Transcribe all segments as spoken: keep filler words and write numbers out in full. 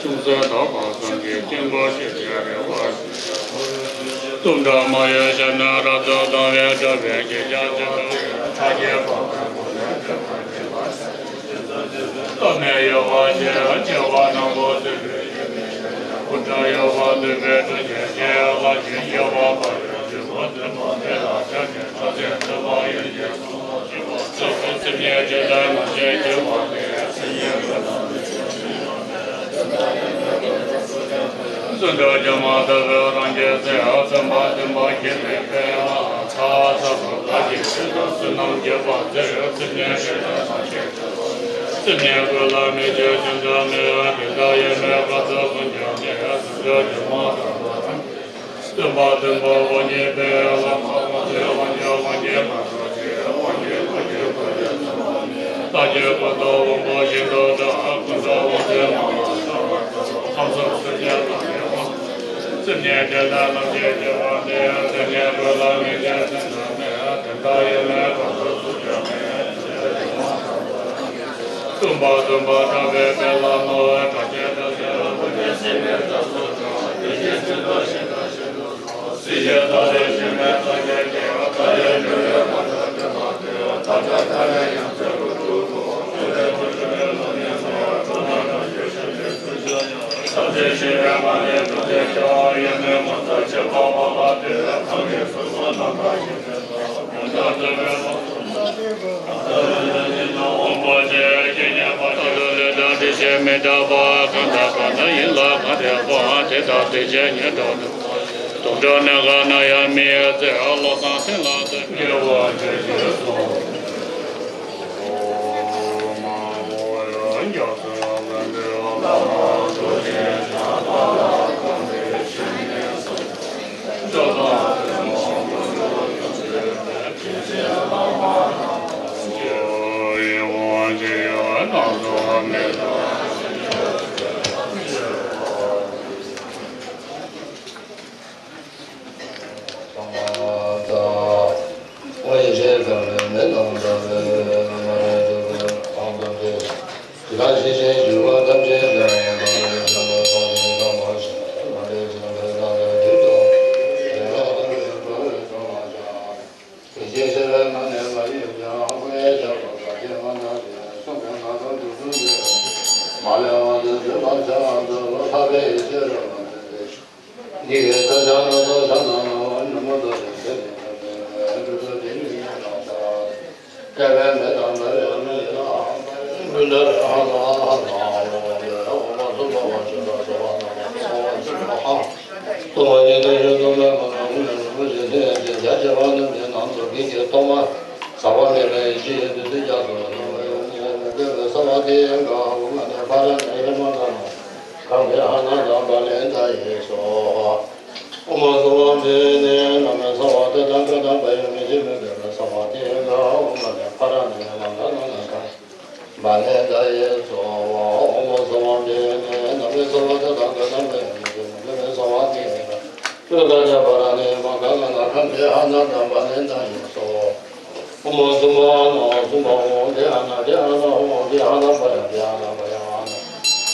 ཆུང་ཚོད་དག་པ་སངས་རྒྱས་སྐྱེ་འགོ་ཤེས་པའི་རེ་བ། གཏུམ་དྲག་མ་ཡོད་ཞབས་ནས་རབ་ཏུ་དང་བའི་གྲགས་པའི་སྐྱེས་སྐྱེས་ཆེན་པོ་ཡི་ཕྲ་རྒྱས་པ་བླ་མེད་གཡོ་བ་ཞེས་བྱ་བ་རྣམས་པོ་ཐུབ་པའི་ཡུལ་མི་ཡུལ་སྐུ་འདྲ་གཡོ་བ་ཐུབ་པའི་གྲུ་ཆེན་ཞེས་ལ་ཞེས་གཡོ་བ་པ་ཡོད་ཞུ་བ་ཐུབ་པ་དེ་ལ་ཆགས་ཞེན་ཐ་ཚན་ཐུབ་པ་ཡོད་ཅེས་གསུངས་པ་ཞེས་པ་ཐུབ་པའི་སེམས་ཉིད་ཇི་ལྟར་ནམ་ཞིག་འཆི་བ་དེ། བཙུན་གྲོགས་རྒྱ་མ་ལྟ་བུའི་རང་རྒྱལ་སྲས་བཙུན་པ་བདུན་པ་ཁྱེད་ནི་དཔལ་ལ་ཚ་ཚ་བ་ག་གི་ཚུལ་དང་བསོད་ནམས་བརྒྱུད་པ་ཚེ་རབས་སེམས་ཉིད་ཞེ་དྲག་ན་ཞེ་དྲག་སེམས་ཉིད་ཀུན་ལ་མི་སྐྱོ་ཅུང་ཙམ་མེད་པ་དེ་དག་ཡོད་མེད་སྐབས་སུ་གསུང་རྒྱུ་མེད། བཙུན་གྲོགས་རྒྱ་མ་ལྟ་བུ་རང་རྒྱལ་བཙུན་པ་བདུན་པ་དབང་གཉིས་པའི་བླ་མ་དབང་ཆེན་དབང་ཆེན་དབང་ཆེན་མ་གཏོགས་ཆེ་དབང་ཆེན་དབང་ཆེན་དབང་ཆེན་ཐུབ་པ་མེད། རྟ་རྒྱུག་ཀུན་ཏུ་དབང་པོ་ཤིན་ཏུ་དྲག་ཀུན་ཏུ་དབང་ཆེན་མ་ལ་ཐར་པ་ཐོབ། ཁམས་གསུམ་སེམས་ཅན་ཐམས་ཅད་དབང་སེམས་ཉིད་དེ་ལ་ལམ་གྱི་སྐྱེ་བ་འདི་སེམས་ཉིད་ཀུན་ལ་མི་སྐྱེ་སེམས་ཙམ་མེད། དེ་འདྲ་ཡོད་མེད་སྐབས་སུ་གསུང་རྒྱུ་མེད། བཙུན་པ་བཙུན་པ་གྲགས་པའི་དཔལ་ལ་མ་བ་གྲགས་ཅན་དུ་གསལ་བ་ཀུན་གྱི་སེམས་ནི་རྩལ་སོགས་དང་དེ་བཞིན་ཚུལ་དང་ཤེས་དང་ཤེས་རྟོགས་སོགས་སྲིད་ཞིའི་མཐའ་ལས་ཞེན་མེད་སངས་རྒྱས་ཀྱི་མཐའ་ཡས་འབྲས་བུའི་མངོན་མཐོ་དོན་དམ་པའི་མཐའ་བྲལ་མཐའ་ཡས་ཡང་རྩེ་དགུ་སྟོང་དུ་ཐུགས་ལས་ཐུགས་རྗེ་ལས་ཐོབ་ནས་སོ། ཐོབ་ན་གང་ཞིག་ཞིང་དེར་ཐུགས་རྗེ་ཡང་ཐམས་ཅད་ཤེས་པའི་ངང་ལས་ཐུགས་རྗེ་སྐྱེ་བ་ཡོད་མེད་ངོ་མཚར་ཆེ་བ་མ་ལ་དེ་ཁམས་ཀྱི་སོ་སོ་རྣམ་པར་ཤེས་པའི་དབང་པོ་ཆེ་སྐྱེ་མཉམ་པ་ལྟ་བུ་ལས་དང་དེ་བཞིན་མི་འདྲ་བ་གང་དང་གང་དག་ཡིན་ལ་གང་དེ་དཔག་དེ་དག་དེ་བཞིན་ཉིད་དུ་དུག་དོག་འདྲ་ནི་ག་ན་ཡང་མི་ཡོད་ཚེ་བློ་བཟང་སེམས་ལ་ལྟོས་པའི་དགེ་བ་ཆོས་ཀྱི་སོ། གང་གི་ཨ་ན་དང་བ་ལན་ད་ཡིན་སོ། ཨོ་མ་སོ་བ་དེ་ནི་ན་མེ་སོ་བ་དེ་དང་ཀ་དང་བ་ཡོ་མི་ཤི་མི་དེ་ལ་སོ་བ་དེ་ཡིན་ལ་ཨོ་མ་ནི་ཕ་ར་ནི་ལ་ན་ན་ན་ཀ་བ་ལན་ད་ཡིན་སོ། ཨོ་མ་སོ་བ་དེ་ནི་ན་མེ་སོ་བ་དེ་དང་ཀ་དང་བ་ཡོ་མི་ཤི་མི་དེ་ལ་སོ་བ་དེ་ཡིན་ལ་ཀ་ཀ་ཀ་བ་ར་ནི་མ་ཀ་ན་ན་ཀ་དེ་ཨ་ན་དང་བ་ལན་ད་ཡིན་སོ། ཨོ་མ་སུམ་པ་ཨ་ན་སུམ་པ་ཧོ་དེ་ཨ་ན་དེ་ཨ་ན་ཧོ་དེ་ཨ་ན་པ་ཡ་དེ་ཨ་ན་པ་ཡ་ཨ་ན་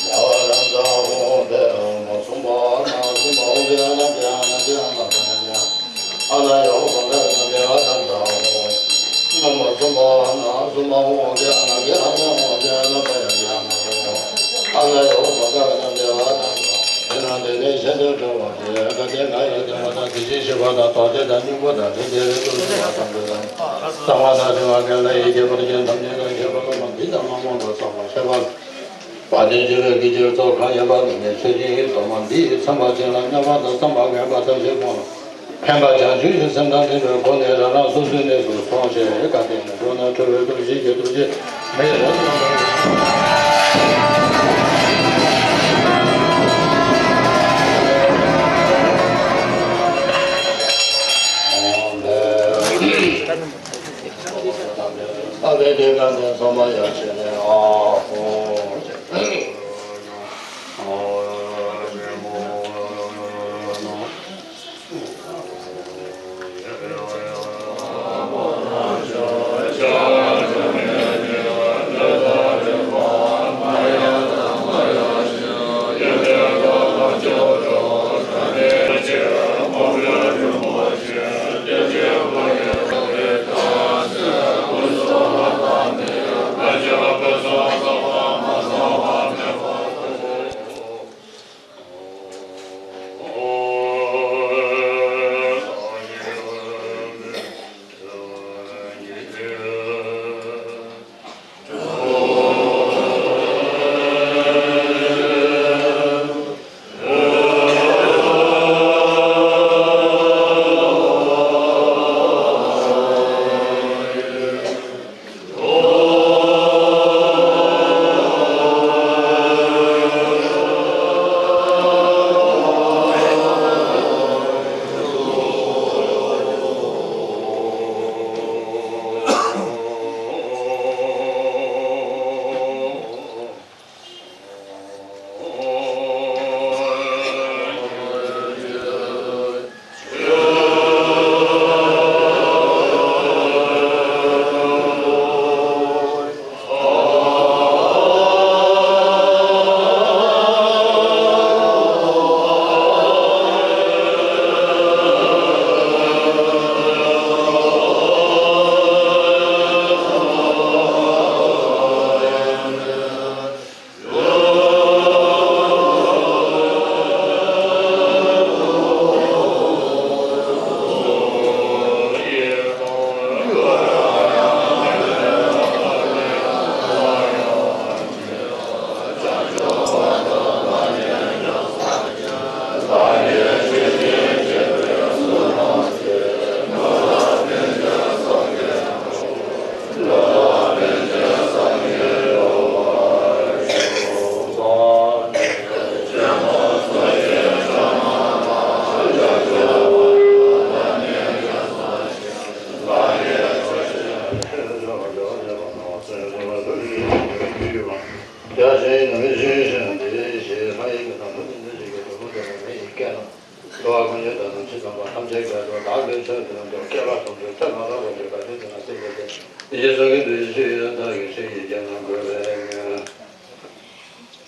ཡ་བ་ར་ད་ཧོ་དེ། ཨོ་མ་སུམ་པ་ཨ་ན་སུམ་པ་ཧོ་དེ་ཨ་ན་དེ་ཨ་ན་དེ་ཨ་ན་པ་ཡ་དེ་ཨ་ན་ཡ་ཧོ་པ་ག་ན་དེ་ཨ་ད་ད་ཧོ། ཨོ་མ་སུམ་པ་ཨ་ན་སུམ་པ་ཧོ་དེ་ཨ་ན་དེ་ཨ་ན་ཧོ་དེ་ཨ་ན་པ་ཡ་དེ་ཨ་ན་པ་ཡ་ཨ་ན་ཡ་ཧོ་པ་ག་ན་དེ་ཨ་ད་ད་ཧོ། དེ་ན་དེ་ནས་གཞན་དོན་བྲལ་བ་དེ་ག་དེ་ང་ཡི་བདེན་པ་དང་དེ་བཞིན་གཤེགས་པ་དང་རྟོག་བཅས་དང་སྙིང་པོ་དང་དེ་དེ་རེ་ལྟོས་ཤེས་པ་དང་པོ་དང་གསང་བ་དང་རིང་བ་གང་ལ་ཡི་གེ་པར་ཅན་ཐམས་ཅད་དང་ཁྱད་པར་དུ་མ་འདི་དང་མ་མང་དུ་བསམ་པ་ཤེས་པ། བ་དན་བྱེ་བའི་གི་རྗེས་ཚོགས་གང་ཡིན་པ་ནི་མཆོད་སྦྱིན་ཡིན་སྟོང་མ་འདི་ཡིས་མཚན་མ་བྱིན་ལ་མཉམ་པ་དང་བསམ་པ་ངན་པ་ཐམས་ཅད་སྤོང་ལ། ཕན་པ་བྱང་ཆུབ་ཀྱི་སེམས་དང་ལྡན་པའི་སྒོ་ནས་རང་རང་སོ་སོའི་གནས་སུ་སོང་ཞིང་བཀའ་བསྟན་ནས་འགྲོ་ན་ཁྲོ་བོའི་སྟོབས་བཞི་གི་ཐུགས་རྗེ་མེད་རང་དུ་ཨ་བའི་དེ་ག་ནས་ཚང་མ་ཡར་བྱས་ནས་ཨ་ཧོ།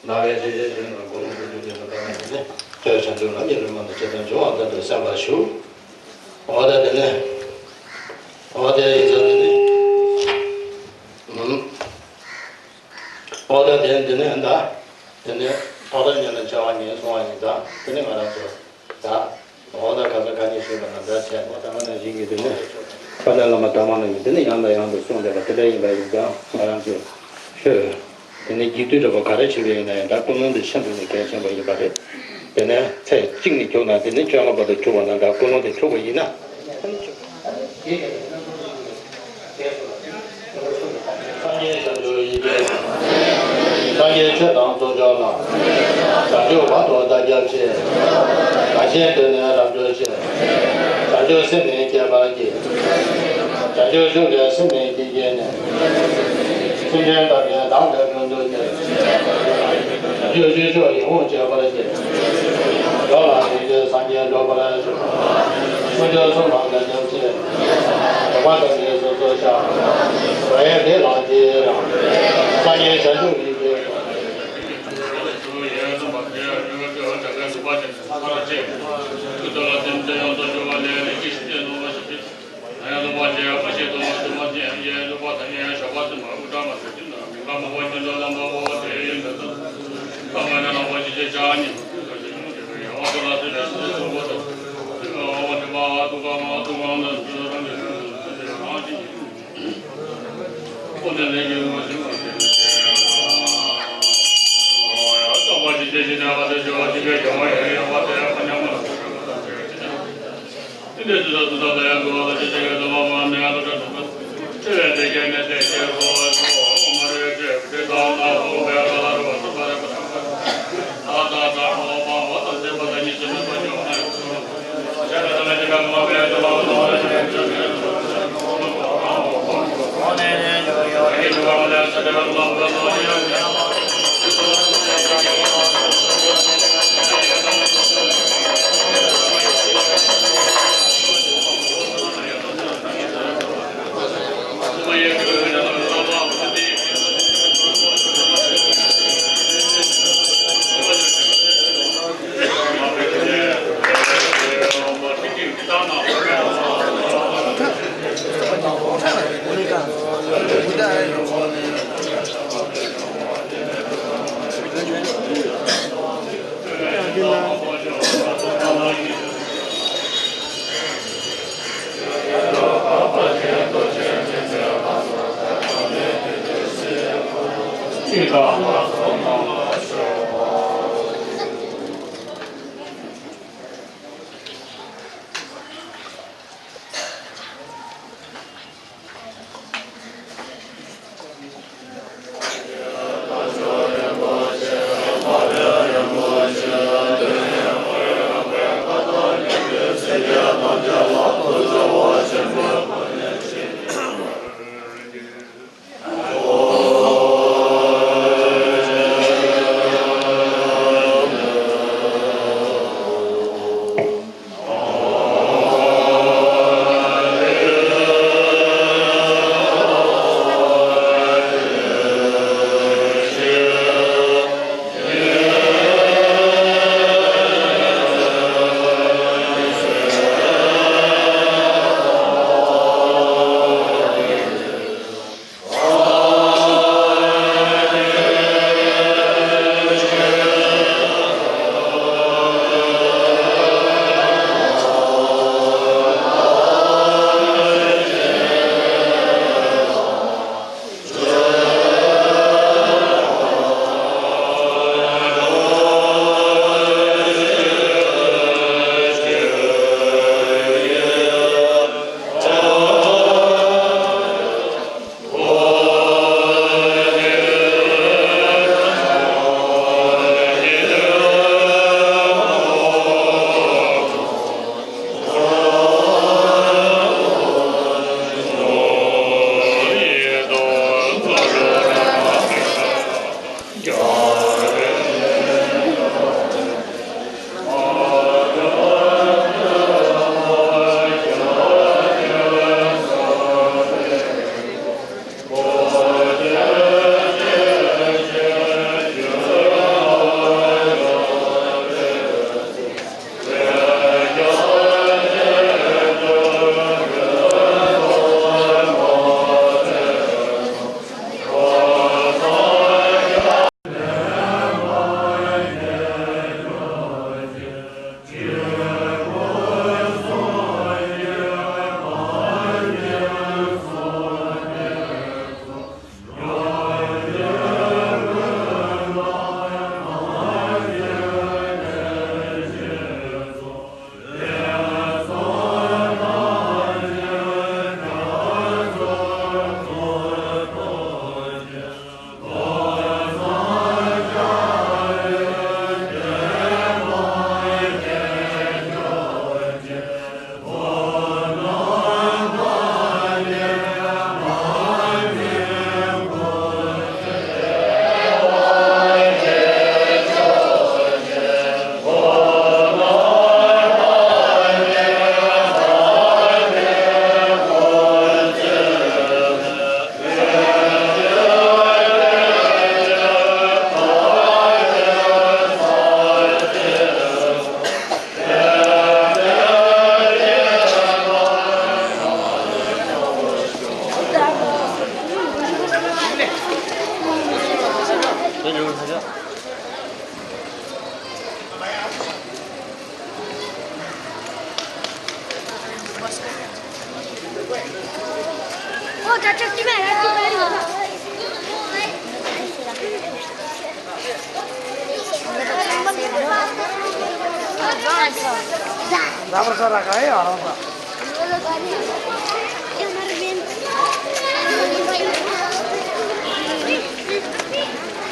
ནང་པའི་ཆོས་བཤད་ཅན་དང་འགོ་ལུང་གི་ལུགས་ཀྱི་ནང་པ་ནི་ནི། ཆོས་བྱང་ཆུབ་ལམ་གྱི་རིམ་པ་ནི་ཇི་ལྟར་འབྱུང་བ་ལྟར་དུ་གསན་པར་ཞུ། འོ་ད་དེ་ནས། འོ་དེ་ཡིན་ཙང་དེ་ནི། ཨུམ། འོ་ད་དེ་འདི་ནས་ད། དེ་ནས་ཐོག་མཐའ་ཉིད་ལ་བྱ་བ་ཉིད་གསུང་བ་ཡིན་ཙང་དེ་ནི་ང་རང་ཚོ། ད། འོ་ད་ག་ས་ག་ནས་ཞུས་པ་ན་འདྲ་བྱས་འོ་ད་མ་ན་བཞིན་གྱི་དེ་ནས་དཔལ་ལྡན་བླ་མ་དར་མ་ནས་དེ་ནས་ཡང་དང་ཡང་དུ་གསུངས་བསྡད་པ་དེ་འདྲ་ཡིན་པ་ཡིན་ཙང་ང་རང་ཚོས་ཤོད། དེ་ནས་རྒྱུད་སྡེ་འདྲ་པོ་ག་རེ་བྱས་པ་ཡིན་ན་ཡང་ད་ཀུན་སློང་དེ་ཤིན་ཏུ་ནས་གལ་ཆེན་པོ་ཡིན་པ་རེད། དེ་ནས་ཚེས་གཅིག་ནས་བརྒྱུགས་ན་དེ་ནས་བཅོ་ལྔ་བར་དུ་བརྒྱུགས་པ་ན་ད་ཀུན་སློང་དེ་འཁྲུགས་པ་ཡིན་ན། སངས་རྒྱས་བྱང་ཆུབ་ཡི་གེ། སངས་རྒྱས་ཆོས་དང་ཚོགས་མཆོག་རྣམས། བྱང་ཆུབ་བར་དུ་བདག་སྐྱབས་མཆི། བདག་གཞན་དོན་ནི་རབ་གྲོལ་ཕྱིར། བྱང་ཆུབ་སེམས་ནི་བསྐྱེད་པར་བགྱི། བྱང་ཆུབ་ཤུགས་ཀྱིས་སེམས་ནི་བསྐྱེད་བགྱིས་ནས། སེམས་ཅན་ཐམས་ཅད་བདག་གིས་མགྲོན་དུ་བསྐྱེད། བྱང་ཆུབ་སྤྱོད་མཆོག་ཡིད་འོང་སྤྱད་པར་བགྱི། འགྲོ་ལ་ཕན་ཕྱིར་སངས་རྒྱས་འགྲུབ་པར་ཤོག། དཀོན་མཆོག་གསུམ་ལ་དགའ་སྙམ་བྱེད། དགེ་བ་ཐམས་ཅད་སོ་སོར་བཤགས། རང་ཡང་དེ་ལ་ཅི་རང་། སངས་རྒྱས་བྱང་ཆུབ་ཡི་གེ།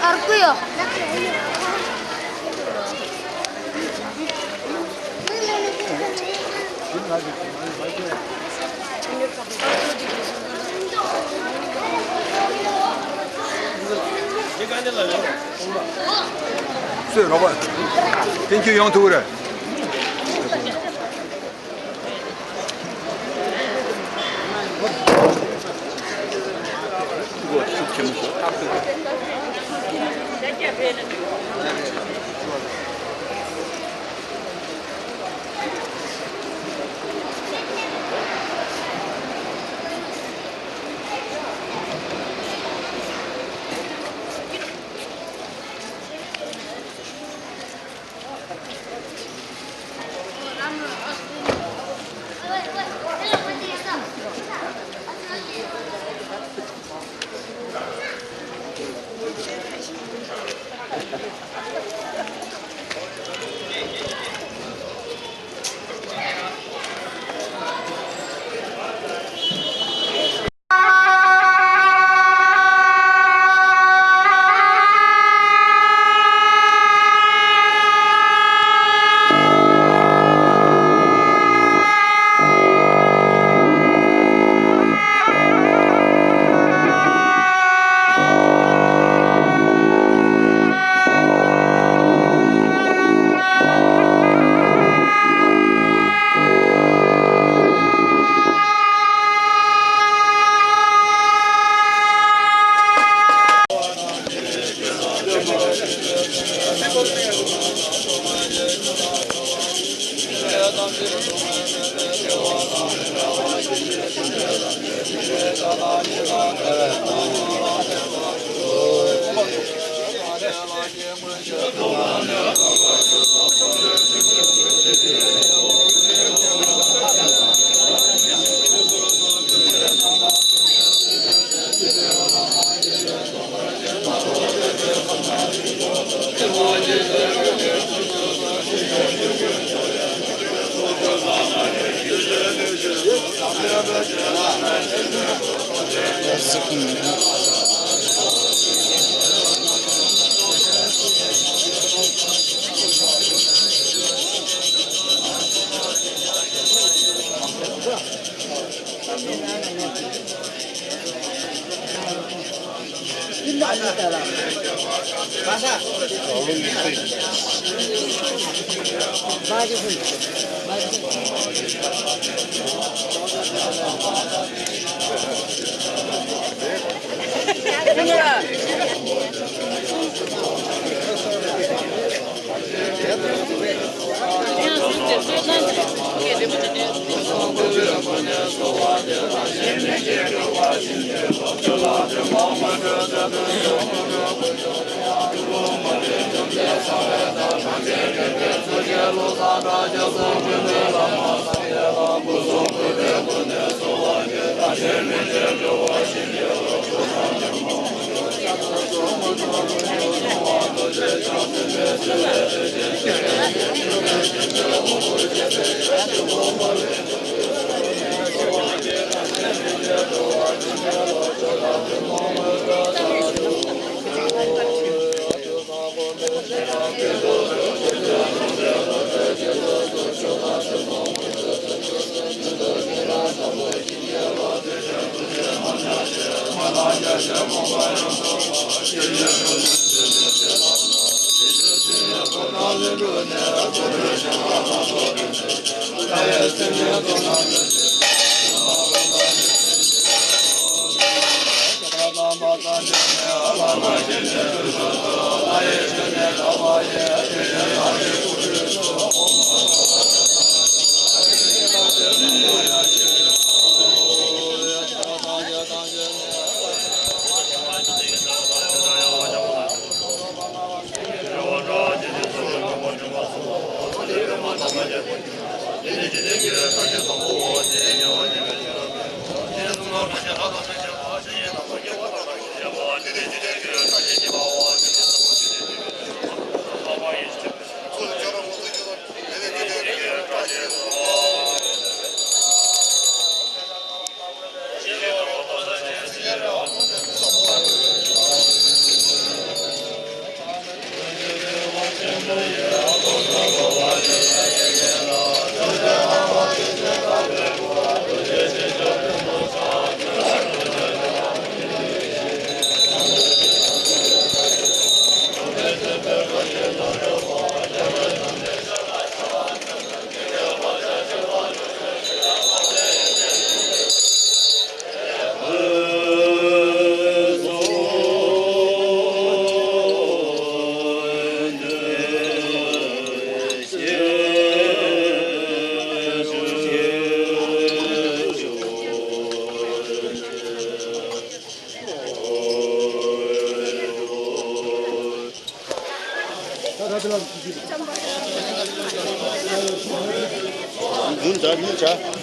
Arkuyo. རོགས་པ་བསྟན་བཅོས་ཡོང་ཐུབ་ཀྱི་རེད། འདུན་དྲ་གཉིས་དྲ།